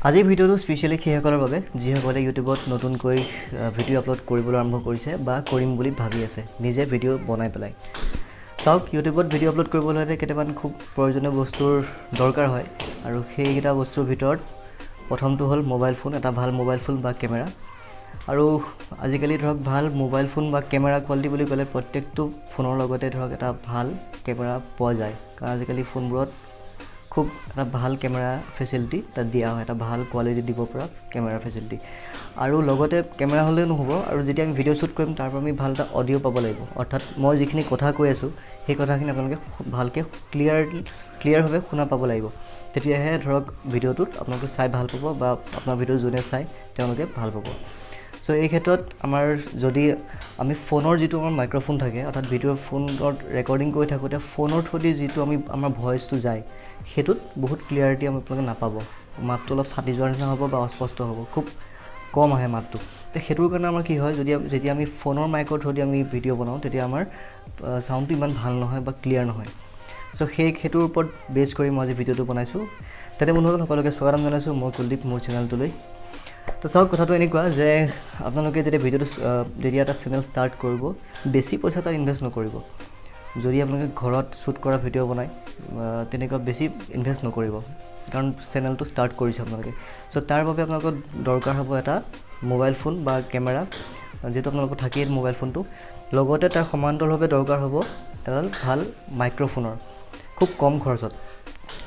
আজিৰ ভিডিঅ'টো স্পেচিয়েলি সেইসকলৰ বাবে যিসকলে ইউটিউবত নতুনকৈ ভিডিঅ' আপলোড কৰিবলৈ আৰম্ভ কৰিছে বা কৰিম বুলি ভাবি আছে নিজে ভিডিঅ' বনাই পেলাই। চাওক, ইউটিউবত ভিডিঅ' আপলোড কৰিবলৈ হ'লে কেইটামান খুব প্ৰয়োজনীয় বস্তুৰ দৰকাৰ হয় আৰু সেইকেইটা বস্তুৰ ভিতৰত প্ৰথমটো হ'ল মোবাইল ফোন, এটা ভাল মোবাইল ফোন বা কেমেৰা। আৰু আজিকালি ধৰক ভাল মোবাইল ফোন বা কেমেৰা কোৱালিটি বুলি ক'লে প্ৰত্যেকটো ফোনৰ লগতে ধৰক এটা ভাল কেমেৰা পোৱা যায়, কাৰণ আজিকালি ফোনবোৰত খুব এটা ভাল কেমেৰা ফেচিলিটি তাত দিয়া হয়, এটা ভাল কোৱালিটি দিব পৰা কেমেৰা ফেচিলিটি। আৰু লগতে কেমেৰা হ'লেও নহ'ব, আৰু যেতিয়া আমি ভিডিঅ' শ্বুট কৰিম তাৰ পৰা আমি ভাল এটা অডিঅ' পাব লাগিব, অৰ্থাৎ মই যিখিনি কথা কৈ আছোঁ সেই কথাখিনি আপোনালোকে ভালকৈ ক্লিয়াৰভাৱে শুনা পাব লাগিব, তেতিয়াহে ধৰক ভিডিঅ'টোত আপোনালোকে চাই ভাল পাব বা আপোনাৰ ভিডিঅ' যোনে চায় তেওঁলোকে ভাল পাব। চ' এই ক্ষেত্ৰত আমাৰ যদি আমি ফোনৰ যিটো আমাৰ মাইক্ৰ'ফোন থাকে, অৰ্থাৎ ভিডিঅ' ফোনত ৰেকৰ্ডিং কৰি থাকোঁতে ফোনৰ থ্ৰুদি যিটো আমি আমাৰ ভইচটো যায় সেইটোত বহুত ক্লিয়াৰিটি আপোনালোকে নাপাব, মাতটো অলপ ফাটি যোৱাৰ নিচিনা হ'ব বা অস্পষ্ট হ'ব, খুব কম আহে মাতটো। তো সেইটোৰ কাৰণে আমাৰ কি হয়, যদি যেতিয়া আমি ফোনৰ মাইকৰ থ্ৰুদি আমি ভিডিঅ' বনাওঁ তেতিয়া আমাৰ চাউণ্ডটো ইমান ভাল নহয় বা ক্লিয়াৰ নহয়। চ' সেইটোৰ ওপৰত বেছ কৰি মই আজি ভিডিঅ'টো বনাইছোঁ। তাতে বন্ধুসকল সকলোকে স্বাগতম জনাইছোঁ, মই কুলদীপ, মোৰ চেনেলটোলৈ। তো চাওক, কথাটো এনেকুৱা যে আপোনালোকে যেতিয়া ভিডিঅ'টো যেতিয়া এটা চেনেল ষ্টাৰ্ট কৰিব, বেছি পইচা তাত ইনভেষ্ট নকৰিব। যদি আপোনালোকে ঘৰত শ্বুট কৰা ভিডিঅ' বনায় তেনেকুৱা বেছি ইনভেষ্ট নকৰিব, কাৰণ চেনেলটো ষ্টাৰ্ট কৰিছে আপোনালোকে। চ' তাৰ বাবে আপোনালোকৰ দৰকাৰ হ'ব এটা মোবাইল ফোন বা কেমেৰা, যিহেতু আপোনালোকৰ থাকেই মোবাইল ফোনটো, লগতে তাৰ সমান্তৰালভাৱে দৰকাৰ হ'ব এডাল ভাল মাইক্ৰ'ফোনৰ, খুব কম খৰচত।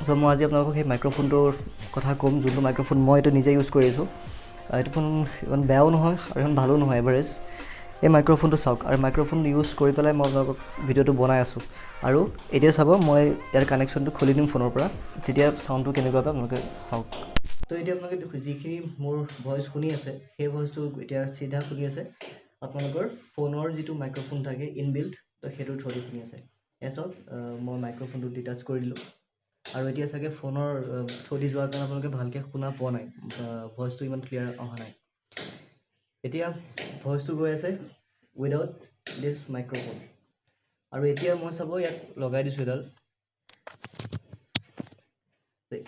চ' মই আজি আপোনালোকক সেই মাইক্ৰ'ফোনটোৰ কথা ক'ম, যোনটো মাইক্ৰ'ফোন মই এইটো নিজে ইউজ কৰি আছোঁ। এইটো ফোন ইমান বেয়াও নহয় আৰু ইমান ভালো নহয়, এভাৰেজ। এই মাইক্ৰ'ফোনটো চাওক, আৰু মাইক্ৰ'ফোন ইউজ কৰি পেলাই মই আপোনালোকক ভিডিঅ'টো বনাই আছোঁ। আৰু এতিয়া চাব, মই ইয়াৰ কানেকশ্যনটো খুলি দিম ফোনৰ পৰা, তেতিয়া চাউণ্ডটো কেনেকুৱা পায় আপোনালোকে চাওক। তো এতিয়া আপোনালোকে যিখিনি মোৰ ভইচ শুনি আছে সেই ভইচটো এতিয়া চিধা শুনি আছে আপোনালোকৰ ফোনৰ যিটো মাইক্ৰ'ফোন থাকে ইনবিল্ট, তো সেইটোৰ থ্ৰুদি শুনি আছে। এয়া চাওক, মই মাইক্ৰ'ফোনটো ডিটাচ কৰি দিলোঁ আৰু এতিয়া চাগে ফোনৰ থ্ৰুদি যোৱাৰ কাৰণে আপোনালোকে ভালকৈ শুনা পোৱা নাই, ভইচটো ইমান ক্লিয়াৰ অহা নাই। এতিয়া ভইচটো গৈ আছে উইদাউট দিছ মাইক্ৰ'ফোন। আৰু এতিয়া মই চাব ইয়াত লগাই দিছোঁ এডাল।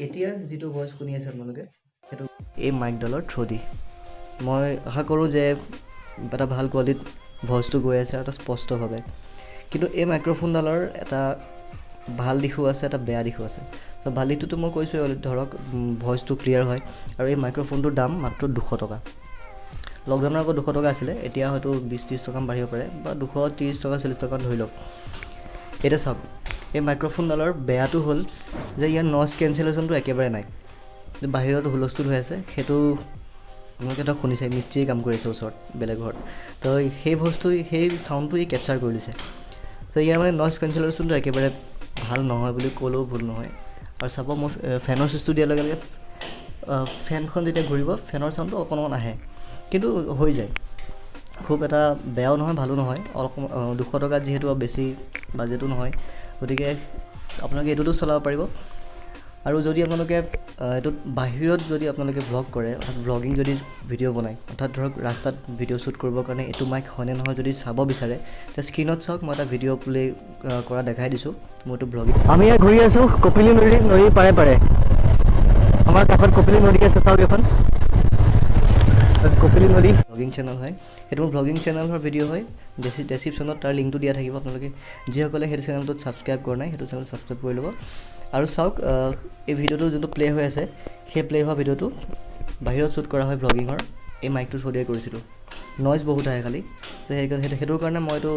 এতিয়া যিটো ভইচ শুনি আছে আপোনালোকে সেইটো এই মাইকডালৰ থ্ৰুদি। মই আশা কৰোঁ যে এটা ভাল কোৱালিটিত ভইচটো গৈ আছে এটা স্পষ্টভাৱে। কিন্তু এই মাইক্ৰ'ফোনডালৰ এটা ভাল দিশো আছে, এটা বেয়া দিশো আছে। তো ভাল দিশটোতো মই কৈছোঁৱেই, ধৰক ভইচটো ক্লিয়াৰ হয়। আৰু এই মাইক্ৰ'ফোনটোৰ দাম মাত্ৰ 200 টকা। লকডাউনৰ আগত 200 টকা আছিলে, এতিয়া হয়তো 20-30 টকা বাঢ়িব পাৰে বা 230 টকা 40 টকা ধৰি লওক। এতিয়া চাওক, এই মাইক্ৰ'ফোনডালৰ বেয়াটো হ'ল যে ইয়াৰ নইজ কেঞ্চেলেশ্যনটো একেবাৰে নাই। বাহিৰত হুলস্থুল হৈ আছে সেইটো আপোনালোকে ধৰক শুনিছে, মিস্ত্ৰীয়ে কাম কৰি আছে ওচৰত বেলেগ ঘৰত, তো সেই বস্তু সেই চাউণ্ডটো ই কেপচাৰ কৰি লৈছে। চ' ইয়াৰ মানে নইজ কেঞ্চেলেশ্যনটো একেবাৰে ভাল নহয় বুলি ক'লেও ভুল নহয়। আৰু চাব, মই ফেনৰ চুইচটো দিয়াৰ লগে লগে ফেনখন যেতিয়া ঘূৰিব ফেনৰ চাউণ্ডটো অকণমান আহে, কিন্তু হৈ যায়, খুব এটা বেয়াও নহয় ভালো নহয়। অলপ 200 টকাত যিহেতু বেছি বাজেটো নহয়, গতিকে আপোনালোকে এইটোতো চলাব পাৰিব। আৰু যদি আপোনালোকে এইটোত বাহিৰত যদি আপোনালোকে ভ্লগ কৰে, অৰ্থাৎ ভ্লগিং যদি ভিডিঅ' বনায়, অৰ্থাৎ ধৰক ৰাস্তাত ভিডিঅ' শ্বুট কৰিবৰ কাৰণে এইটো মাইক হয়নে নহয় যদি চাব বিচাৰে, তেতিয়া স্ক্ৰীণত চাওক, মই এটা ভিডিঅ' প্লে কৰা দেখাই দিছোঁ। মোৰটো ভ্লগিং। আমি ইয়াত ঘূৰি আছোঁ কপিলী নদীৰ পাৰে পাৰে, আমাৰ কাষত কপিলী নদী আছে, চাওক এখন কপিলী নদী। ভ্লগিং চেনেল হয় সেইটো, মোৰ ভ্লগিং চেনেলৰ ভিডিঅ' হয়। ডেছক্ৰিপশ্যনত তাৰ লিংকটো দিয়া থাকিব, আপোনালোকে যিসকলে সেইটো চেনেলটোত ছাবস্ক্ৰাইব কৰা নাই সেইটো চেনেল ছাবস্ক্ৰাইব কৰি ল'ব। আৰু চাওক, এই ভিডিঅ'টো যোনটো প্লে' হৈ আছে সেই প্লে' হোৱা ভিডিঅ'টো বাহিৰত শ্বুট কৰা হয় ভ্লগিঙৰ, এই মাইকটো থ্ৰুদিয়ে কৰিছিলোঁ। নইজ বহুত আহে খালি, চ' সেইটোৰ কাৰণে মই এইটো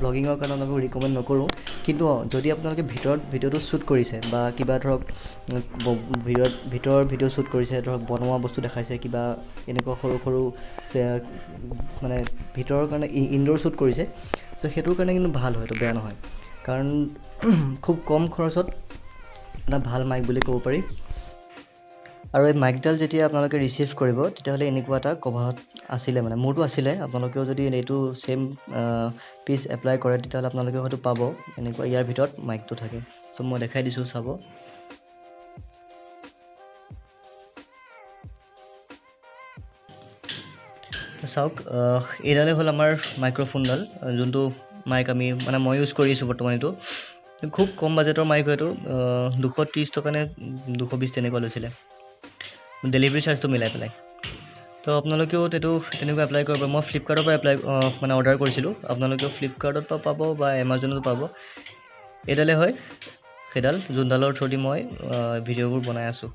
ভ্লগিঙৰ কাৰণে আপোনালোকক ৰিকমেণ্ড নকৰোঁ। কিন্তু যদি আপোনালোকে ভিতৰত ভিডিঅ'টো শ্বুট কৰিছে বা কিবা ধৰক ভিতৰৰ ভিডিঅ' শ্বুট কৰিছে, ধৰক বনোৱা বস্তু দেখাইছে, কিবা এনেকুৱা সৰু সৰু মানে ভিতৰৰ কাৰণে ইনড'ৰ শ্বুট কৰিছে, চ' সেইটোৰ কাৰণে কিন্তু ভাল হয়, এইটো বেয়া নহয়, কাৰণ খুব কম খৰচত এটা ভাল মাইক বুলি ক'ব পাৰি। আৰু এই মাইকডাল যেতিয়া আপোনালোকে ৰিচিভ কৰিব তেতিয়াহ'লে এনেকুৱা এটা কভাৰত আছিলে, মানে মোৰটো আছিলে, আপোনালোকেও যদি এইটো ছেইম পিচ এপ্লাই কৰে তেতিয়াহ'লে আপোনালোকে হয়তো পাব এনেকুৱা ইয়াৰ ভিতৰত মাইকটো থাকে। চ' মই দেখাই দিছোঁ, চাব। চাওক, এইডালেই হ'ল আমাৰ মাইক্ৰ'ফোনডাল, যোনটো মাইক আমি মানে মই ইউজ কৰি আছোঁ বৰ্তমান। এইটো খুব কম বাজেটৰ মাইক হয়, এইটো 230 টকা নে 220 তেনেকুৱা লৈছিলে। ডেলিভাৰী চাৰ্জটো মিলাই পেলাই। তো আপোনালোকেও এইটো তেনেকুৱা এপ্লাই কৰিব। মই ফ্লিপকাৰ্টৰ পৰা এপ্লাই, মানে অৰ্ডাৰ কৰিছিলোঁ। আপোনালোকেও ফ্লিপকাৰ্টত পৰা পাব বা এমাজনতো পাব। এইডালে হয় সেইডাল, যোনডালৰ থ্ৰুদি মই ভিডিঅ'বোৰ বনাই আছোঁ।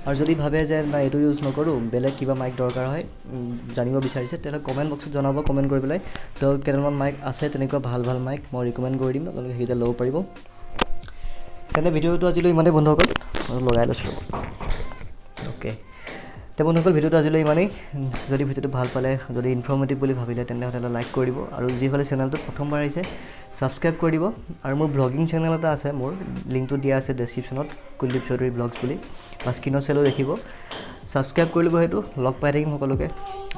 আৰু যদি ভাবে যে নাই, এইটো ইউজ নকৰোঁ, বেলেগ কিবা মাইক দৰকাৰ হয়, জানিব বিচাৰিছে, তেতিয়াহ'লে কমেণ্ট বক্সত জনাব কমেণ্ট কৰি পেলাই। চ' কেইটামান মাইক আছে তেনেকুৱা ভাল ভাল মাইক, মই ৰিকমেণ্ড কৰি দিম, আপোনালোকে সেইকেইটা ল'ব পাৰিব। তেনে ভিডিঅ'টো আজিলৈ ইমানেই বন্ধুসকল। লগাই লৈছোঁ। অ'কে, তে বন্ধুসকল, ভিডিঅ'টো আজিলৈ ইমানেই। যদি ভিডিঅ'টো ভাল পালে, যদি ইনফৰ্মেটিভ বুলি ভাবিলে, তেনেহ'লে লাইক কৰি দিব আৰু যিসকলে চেনেলটোত প্ৰথমবাৰ আহিছে, ছাবস্ক্ৰাইব কৰি দিব। আৰু মোৰ ব্লগিং চেনেল এটা আছে, মোৰ লিংকটো দিয়া আছে ডেছক্ৰিপশ্যনত, কুলদীপ চৌধুৰী ব্লগছ বুলি, বা স্ক্ৰীণত চালেও দেখিব। ছাবস্ক্ৰাইব কৰি ল'ব সেইটো। লগ পাই থাকিম সকলোকে।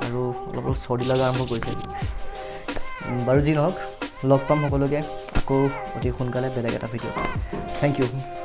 আৰু অলপ অলপ চৰ্দি লগা আৰম্ভ কৰিছে। বাৰু যি নহওক, লগ পাম সকলোকে আকৌ অতি সোনকালে বেলেগ এটা ভিডিঅ'ত। Thank U.